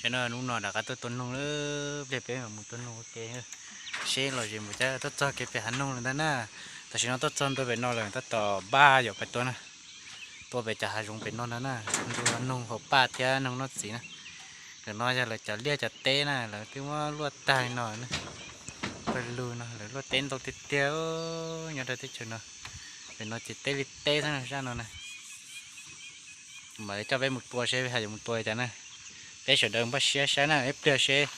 Ces no hnub no rov qab tuaj tua noog lawm, pliag peb mam mus tua noog ua ke. Seb los zem mus cas tuaj txog kev pem hav noog lawm ntag na. Tam sim no tuaj txog ntua pem no lawm, tab tom npaj yom pais tua na. Tua pem cov hav zoov pem no ntag na, ntua noog hauv paj thiab noog noj txiv na. Ntawm no yog lawv cov liaj cov teb na, lawv twb muab luaj tag li no na. Pawg lug no lawv luaj teb ntau tiag tiag nyob rau teb chaws no. Pem no ces teb li teb xwb na, zaj no na. Mam li coj peb mus tua seb peb yuav mus tua li cas na. Peb sawv daws npaj siab saib na, ib pliag seb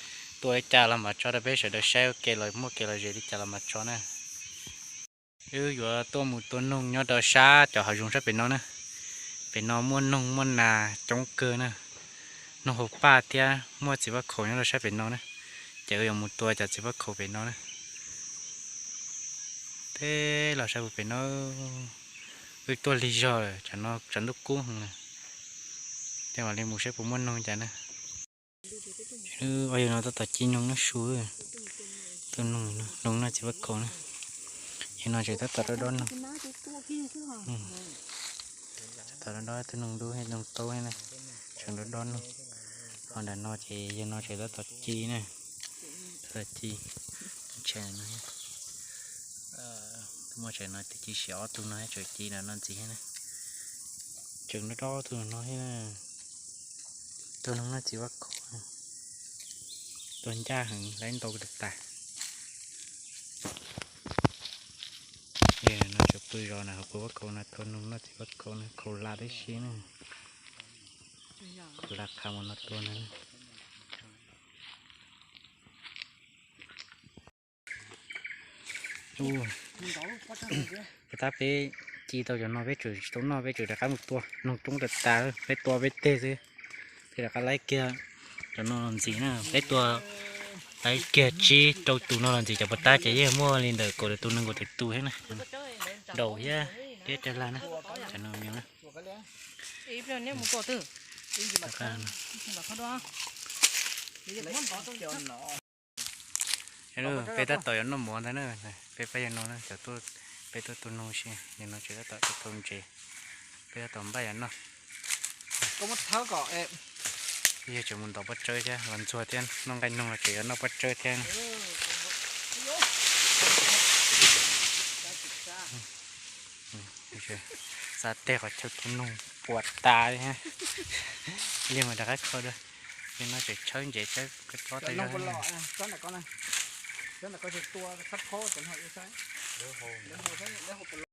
tua li cas los mam tso rau peb sawv daws saib ua ke los muaj kev lom zem li cas los mam tso na. Wb yuav tuaj mus tua noog nyob rau sab cov hav zoov sab pem no na. Pem no muaj noog muaj nas coob kawg na. Noog hauv paj thiab muaj txiv faj khaum nyob rau sab pem no na. Ces wb yuav mus tua cov txiv faj khaum pem no na. Teb los sab pem no, wb tuaj lig zog lawm, tsam no tsam ntuj kub heev na. Ces mam li mus saib puas muaj noog cas na. Ua yog no tab tom ci noog noj su, tua noog, noog noj txiv faj khaum na. Yog no tseem tab tom dob dob noog. Tab tom dob dob tus noog dub noog taub na, tseem dob dob noog. Ho nram no ces yog no tseem tab tom ci na, tab tom ci. Tshais no, muaj tshais no twb ci siav ob tug no tseem ci nram no ntxiv thiab na. Tseem dob dob tus no thiab na. Tua noog noj txiv faj khaum, tua ncaj heev, laib ntau tas tas. No tseem pw zos na, hauv pw faj khaum no, tua noog noj txiv faj khaum no, khaum la tib si na. Khaum la qha mus no tua no. Tab peb ci tau cov no peb tseem tsis tau noj, peb tseem rov qab mus tua, noog coob tas tas, peb tua peb teg xwb. Peb rov qab laib kiag cov no los ntxiv na, peb tua laib kiag tsib rau tus no los ntxiv, cov puas tab ces yeej muaj li ntawm kaum tawm tus nees nkaum tawm tus thiab na. Nraum thiab, thiab cov lag na, cov no me na. Peb tab tom yuav noj mov ntag na, peb pab yawg no na, peb tuaj tua noog si, yawg no tseem tab tom tau ntses, peb tab tom npaj yuav noj. Yawg tseem mus ntov pob tsawb thiab, los ntxuag thiab, noj nqaij noog los tseem yuav noj pob tsawb thiab. Xa tej qhov chaw tua noog puas tas li, liag mas rov qab kho dua. Li no tseem tshawb ntses tshawb koj tsob tej zog.